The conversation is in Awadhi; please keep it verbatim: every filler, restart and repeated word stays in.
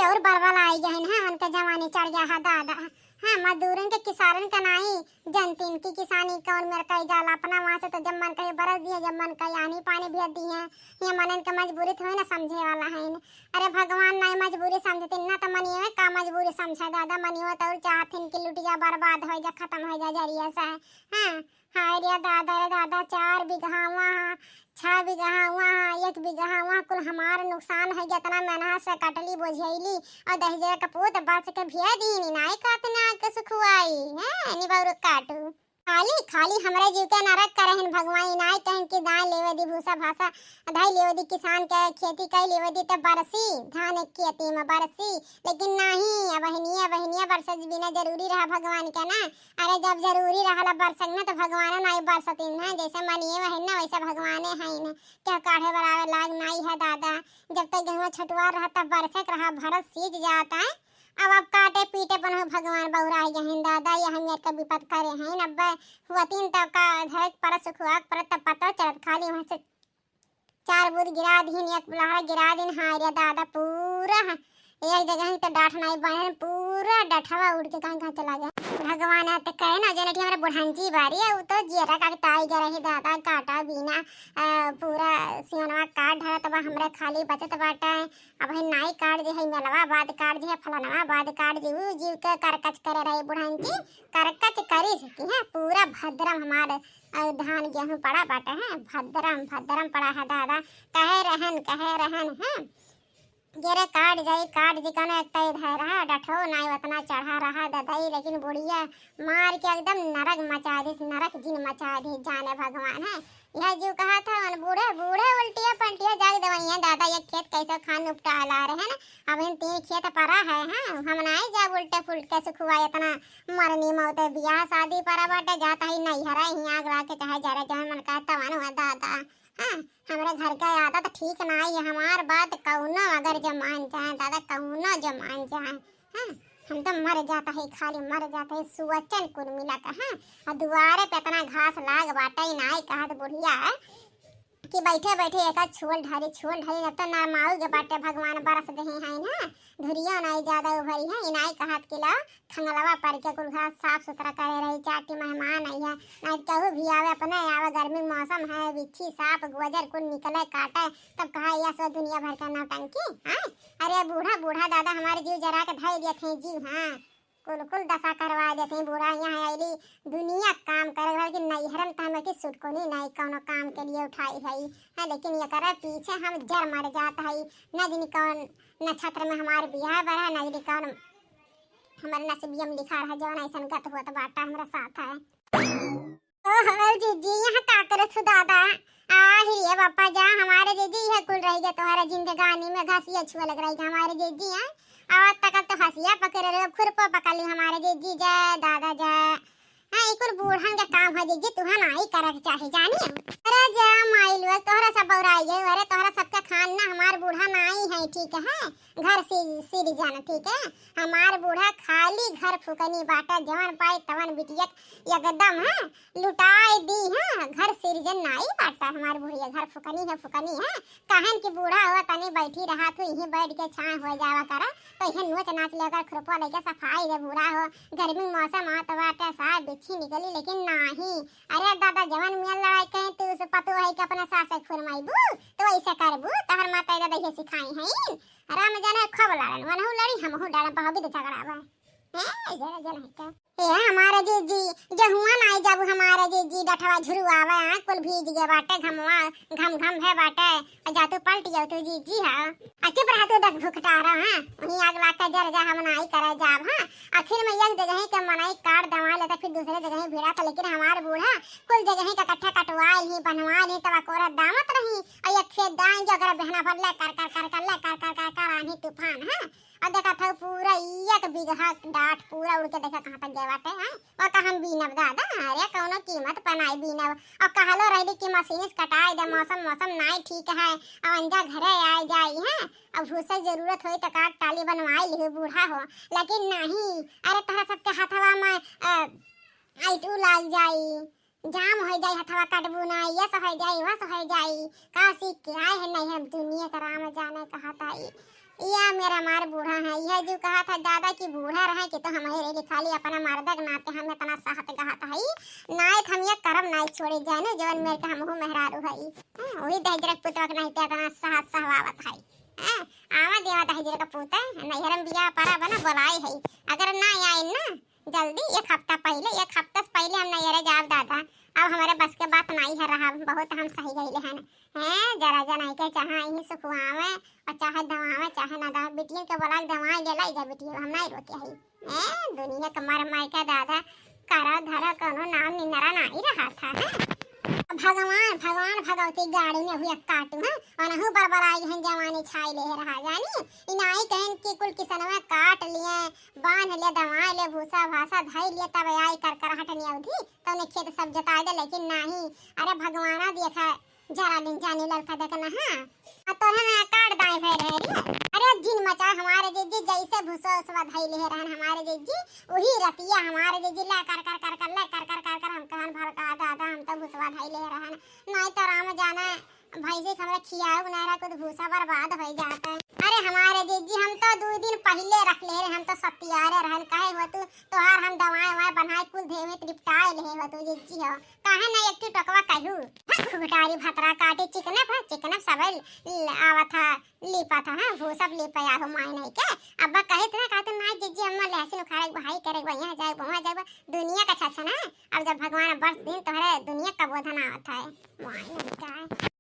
और बरबल आई गइन, हाँ, उनका जवानी चढ़ गया है दादा। हाँ, मजदूरन के, किसानन का नाई जनतीन की किसानी कौन मेर कई जाला, अपना वहाँ से तो जब मन कहे बरस दिए, जब मन कहे आनी पानी भेज दिए। ये मनन के मजबूरी थोड़ी ना समझे वाला है। अरे भगवान नाई मजबूरी समझतीन ना, तो मनियो का मजबूरी समझे दादा, मनियो तो और चाहतीन कि लुट जा, बर्बाद हो जा, खत्म हो जा जरिया से। हाँ, हाय रे दादा, रे दादा, चार बीघा हुआ, छह बीघा हुआ, एक बीघा हुआ, कुल हमार नुकसान है, जितना मेहनत से कटली बोझैली, और दहिजरा के पूत बच के भिया दीन, इनाई काट ना के सुखुआई, हैं, निबौर काटू। खाली, खाली हमरे जीव के नरक करहिन भगवान, इनाई कहिन कि दान लेवे दी भूसा भासा, धाई लेवे दी किसान के खेती, कई लेवे दी त बरसी, धान एक खेती में बरसी, लेकिन नहीं, अबहिनिया, अबहिनिया बरसे बिना जरूरी रहा भगवान के ना। अरे जब जरूरी रहला बरसक ना, तो भगवान नाई बरसतीन है, जैसे मनिए वही ना, वैसे भगवाने है ना। क्या काढ़े बराबर लाग नाई है दादा, जब तक गेहुआ छटुआ रहा, तब बरसक रहा, भरत सीज जाता है। अब, अब काटे पीटे पन हो भगवान बौराई गहिन दादा, ये हम एक विपद करे हैं। अब हुआ तीन तब का धरे परत सुखुआ परत, तब पता चलत खाली वहाँ से चार बूंद गिरा दीन, एक लहर गिरा दीन, हाय रे दादा, पूरा ह-, एक जगह ही तो डाठ नाई बने, पूरा डठवा उड़ के कहीं कहाँ चला गया। भगवान है तो कहे ना, जनटी हमारे बुढ़ंची बारी है, वो तो जियरा का ताई गया रही दादा, काटा बीना, अ, पूरा सिवनवा काट ढाला, तब हमरे खाली बचत बाटा है। अब है नाई काट जे है, मेलवा बाद काट जे है, फलनवा बाद काट जे, ऊ जीव के करकच करे रही बुढ़ंची, करकच करी सकी है, पूरा भद्रम हमारे अउ धान गेहूँ पड़ा बाटे हैं, भद्रम भद्रम पड़ा है दादा। कहे रहन, कहे रहन, हैं, गेरे काट जाई, काट जी, कनो एक तई धै रहा, डठो नाई उतना चढ़ा रहा ददई, लेकिन बुढ़िया मार के एकदम नरक मचा दिस, नरक जिन मचा दिस, जाने भगवान है। यह जीव कहा था, उन बूढ़े, बूढ़े उल्टिया पंटिया जाग दवाइयाँ दादा, ये खेत कैसे खान उपटा ला रहे हैं ना, अब इन तीन खेत परा है, हाँ, हम नाई जाब उल्टे फुल्टे सुखुआ इतना मरनी मौत, बियाह शादी परा बाटे, जात है नैहरा, हियाँ आग लाग के चाहे जरे जौन मन कहत तवन हुआ दादा। हाँ, हमरे घर के आदत ठीक नाई है, हमार बात कौनो अगर जो मान जाए दादा, कौनो जो मान जाए। हाँ, हम तो मर जात है, खाली मर जात है, सुअचन कुल मिला के। हाँ, और दुआरे पे इतना घास लाग बाटे, नाई कहत बुढ़िया है कि बैठे बैठे एका छोल ढारी, छोल ढारी, जब तो नरमाऊ के बाटे भगवान बरस देहे हैं ना, धुरिया नाई ज्यादा उभरी है, इनाई कहत कि ला खंगलवा पर के कुल घास साफ सुथरा करे रही, चाटी मेहमान आई है, नाई कहू भी आवे, अपने आवे, गर्मी मौसम है, बिच्छी साफ गोजर कुल निकले काटे, तब कहा यह सो दुनिया भर का नौटंकी, हाँ? अरे बूढ़ा, बूढ़ा दादा हमारे जीव जरा के धई दिए थे जीव, हाँ। कुल, कुल दशा करवा देते हैं बूढ़ा। यहाँ आइली दुनिया काम करे घर की, नैहरन त हमके सुटकोनी नहीं कौनो काम के लिए उठाई है, है, लेकिन एकरा पीछे हम जर मर जात है। न जानी कौन नक्षत्र में हमार बियाह बा, न जानी कौन हमारे नसीबिया में लिखा रहा, जौन ऐसन गत होत बाटा हमरा साथ है। ओ हमार जीजी, यहाँ का करत हो दादा? आ ही रे बापा जा, हमारे जीजी, यह कुल रह गया तोहरा जिंदगानी में, घसिया छुआ लग रही हमारे जीजी, हैं? और तक तो हसिया पकड़ रहे हो, खुरपो पकड़ ली हमारे जीजी, जय दादा जय। हाँ, ई कुल बूढ़न के काम है जीजी, तुहा नाई करे के चाही, जानी? अरे जा माई लोग, तोहरा सब बौराई गए, अरे तोहरा सबके खान ना, हमार बूढ़ा नाई है, ठीक है? घर सि-, सिरजन, ठीक है? हमार बूढ़ा खाली घर फुकनी बाटा, जवन पाई तवन बिटिया एकदम, हाँ, लुटाए दी, हाँ, घर सिरजन नाई बाटा हमार बुढ़िया, घर फुकनी है, फुकनी है। कहन कि बूढ़ा हो, तनी बैठी रहा तू, यहीं बैठ के छाँह हो जावा करा, तो यह नोच नाच लेकर खुरपो लेके सफाई दे बूढ़ा हो, गर्मी मौसम आत बाटे, साग बिच्छी निकली, लेकिन नाही। अरे दादा, जवन मियाँ लड़ाई कहे, तू उस पतो है कि अपना सास से फुरमाइबू, तो ऐसे करबू, तहर माता दादा ये सिखाई हैं। राम जाने खूब लड़न, वनहु लड़ी, हमहु लड़न, बहुत झगड़ा बा। हैं, जरा जन है का? ए, हमारे जीजी, गेहुआ नाई जाबू हमारे जीजी, डठवा झुरुआवे, हाँ, कुल भीज गए बाटे, घमवा, घम घम भे बाटे, और जा तू पलट जाओ तू जीजी, हाँ। आ चुप रहा तू, डग भुकटा रहा, हाँ, वहीं आग लाग के जर जा, हम नाई करे जाब, हाँ। आखिर में एक जगह के मनई काट दवा लेता, फिर दूसरे जगह भिड़ा था, लेकिन हमार बूढ़ा कुल जगह के कट्ठा कटवा ली, बनवा ली, तब कोरा दामत रही, और एक खेत दाएं जो अगर बहना भर ले कर कर कर कर ले कर कर कर कर आनी तूफान, हाँ। और देखा था पूरा एक बीघा डांठ पूरा उड़ के देखा कहाँ तक गए बाटे, हैं? और का हम बीनब दादा? अरे कौनो कीमत पर नाई बीनब। और कहलो रहली कि मशीन से कटाई दे, मौसम, मौसम नाई ठीक है, और अंजा घरे आए जाई, हैं? अब भूसा जरूरत होई तो काट टाली बनवाई लिहो बूढ़ा हो, लेकिन नहीं। अरे तोहरा सबके हथवा में, अ, आइटू लाग जाई। जाम होइ जाई, हथवा कटबू ना, यस होइ जाई, वस होइ जाई। का सीख के आए हैं, नहीं हम दुनिया का राम जाने कहत है। या मेरा मार बूढ़ा है, यह जो कहत है दादा कि बूढ़ा रहे कि तो हम ही रही, खाली अपना मर्दा के नाते हम इतना सहत कहत है। नाय हम ये करम नाय छोड़े जाने, जवन मेरे के हमहू मेहरारू है। हाँ, वही दहिजरा के पुतवा के नहीं ते इतना सहत सहवावत है। हाँ, आवा देवा दहिजरा के पुत है, नैहर में बियाह पड़ा बना बोलाई है। अगर ना आए ना, जल्दी एक हफ्ता पहिले, एक हफ्ता से पहिले हम नैहरे जाब दादा। अब हमरे बस के बात नाई है रहा, बहुत हम सही गईले हन। हैं, जरा जनाई के चाहे यही सुखवावे और चाहे दवावे, चाहे ना दवावे, बिटियन के बोला के दवाई ले लाई जा बिटिया, हम नाई रोके हई। हैं, दुनिया के मर माई के दादा, करा धरा कोनो नाम निनरा नाई रहा था, हैं? भगवान, भगवान भगवती गाड़ी में हुए काटू, हैं? ओनहु बरबराई हैं, जवानी छाई ले रहा, जानी? इनाई कहन कि कुल किसनवा काट लिए, बांध ले, दवाई ले, भूसा भासा धई ले, तब आई कर करहट नियौधी, तौने खेत सब जोताई दे, लेकिन नाही। अरे भगवाना देखा, जरा दिन जानी ललका देख ना, हाँ। आ तोहे ना काट दाए भय रहे रे। अरे जिन मचा हमारे जीजी, जैसे भूसा उसवा धई ले रहन हमारे जीजी, वही रतिया हमारे जीजी ला कर कर कर कर, ले कर कर कर कर, हम कहन भड़का दादा, हम तो भूसवा धई ले रहन। नहीं तो राम जाना, भैंसी के हमरा खियाऊ ना रहा, कुछ भूसा बर्बाद हो जाता है। अरे हमारे जीजी, हम तो दो दिन पहिले रख ले रहे, हम तो सतियारे रहन, कहे हो तू, तोहार हम दवाई ववाई बनाए कुल देवे निपटाए ले हो तू जीजी हो, काहे ना एक ठो टोकवा कहू? भा घुघटारी भतरा काटे चिकनप है, चिकनप सबे ल-, आवत है, लीपत है, हाँ, भूसप लीपे आहो माय नहीं के। अब्बा कहे थे ना, कहते ना जीजी, अम्मा लहसुन उखाड़े, भाई करे, वहाँ जाए, वहाँ जाए, दुनिया का छछन है। अब जब भगवान बरस दिन तोहरे दुनिया का बोधन आवत है, माय नहीं का है।